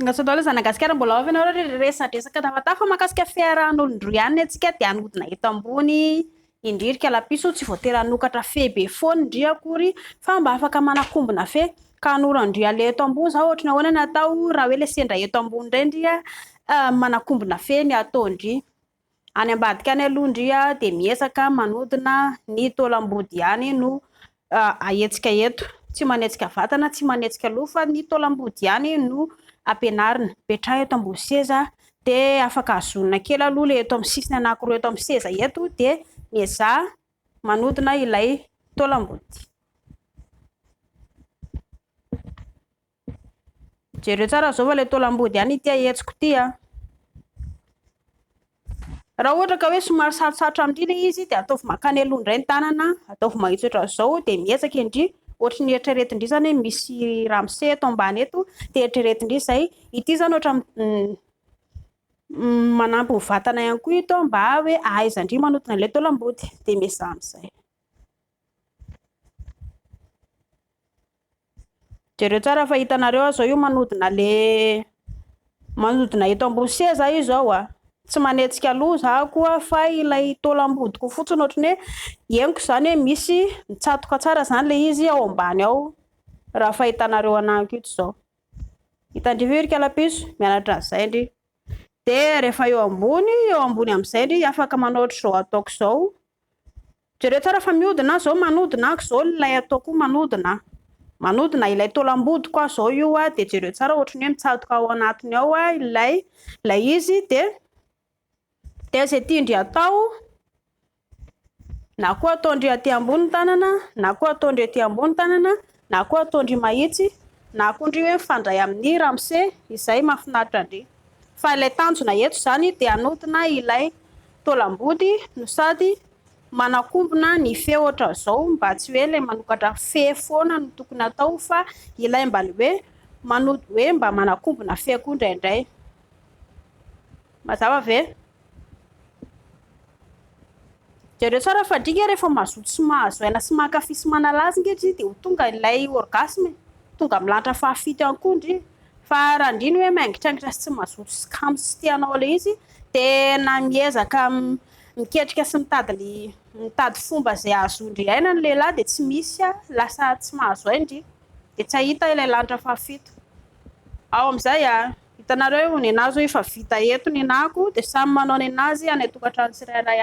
Tonga daholo zana Gasikara, mbola ao ve nareo ry resadresaka tafatafa mahakasika fiarahan'olon-droa ihany ny antsika dia hanodina eto ambony indririka lapiso, tsy voatery hanokatra fe be foana ndry akory fa mba afaka manakombona fe ka hanoran-dry aleha eto ambony za ohatry ny ahoana ny atao raha hoe le sendra eto ambony indray ndry manakombona fe ny ataon-dry. Any ambadika any aloha ndry dia miezaka manodina ny taolam-body ihany no ahetsika eto. Tsy manetsika vatana, tsy manetsika loha fa ny taolam-body ihany no ampianarina. Petraho eto ambony seza dia afaka hazonina kely aloha ilay eto amin'ny sisiny anankiroa eto amin'ny seza eto dia miezaha manodina ilay taolam-body. Jereo tsara zao fa ilay taolam-body ihany ity ahetsiko ity a. Raha ohatra ka hoe somary sarotsarotra amin-dry ilay izy dia ataovy mankany aloha indray ny tanana, ataovy mahitsy ohatran'izao dia miezaka indry, ohatry ny eritreretin-dry izany hoe misy ramose eto ambany eto dia eritreretin-dry izay. Ity izany ohatra manampy ny vatana ihany koa ito mba hoe ahaizan-dry manodina ilay taolam-body dia miezaha amin'izay. Jereo tsara fa hitanareo aho zao io manodina le manodina eto ambony seza io zao a. Tsy manetsika loha za koa fa ilay taolam-bodiko fotsiny ohatran'ny hoe henoko izany hoe misy mitsatoka tsara izany ilay izy ao ambany ao raha fahitanareo anahako ito izao. Hitan-dry ve ry kalapiso? Mianatra an'izay ndry. Dia rehefa eo ambony, eo ambony amin'izay ndry afaka manao ohatr'izao ataoko izao. Jereo tsara fa miodina aho zao, manodina aho zao ilay ataoko manodina aho. Manodina ilay taolam-bodiko aho zao io a, dia jereo tsara ohatran'ny hoe mitsatoka ao anatiny ao a ilay ilay izy dia dia izay tian-dry atao na koa ataon-dry aty ambony ny tanana, na koa ataon-dry aty ambony tanana, na koa ataon-dry mahitsy, na koa ndry hoe mifandray amin'ny ramose izay mahafinaritra an-dry. Fa ilay tanjona eto izany dia hanodina ilay taolam-body no sady manakombona ny fe ohatran'izao mba tsy hoe ilay manokatra fe foana no tokony atao fa ilay mba le hoe manody hoe mba manakombona fe koa indraindray. Mazava ve? Jereo tsara fa ndry nge rehefa mazoto sy mahazo aina sy mankafy sy manala azy nge ndry dia ho tonga ilay orgasme e! Tonga amin'ny lanitra fahafito ihany koa ndry. Fa raha ndry ny hoe maingitraingitra sy tsy mazoto sy kamo sy tsy te hanao ilay izy dia na miezaka miketrika sy mitady mitady fomba izay hahazoan-dry aina ny lehilahy dia tsy misy lasa tsy mahazo aina ndry dia tsy hahita ilay lanitra fahafito. Ao amin'izay a! Hitanareo io, nenahy zao efa vita eto nenahako dia samy manao nenazy any an-tokantrano tsirairay.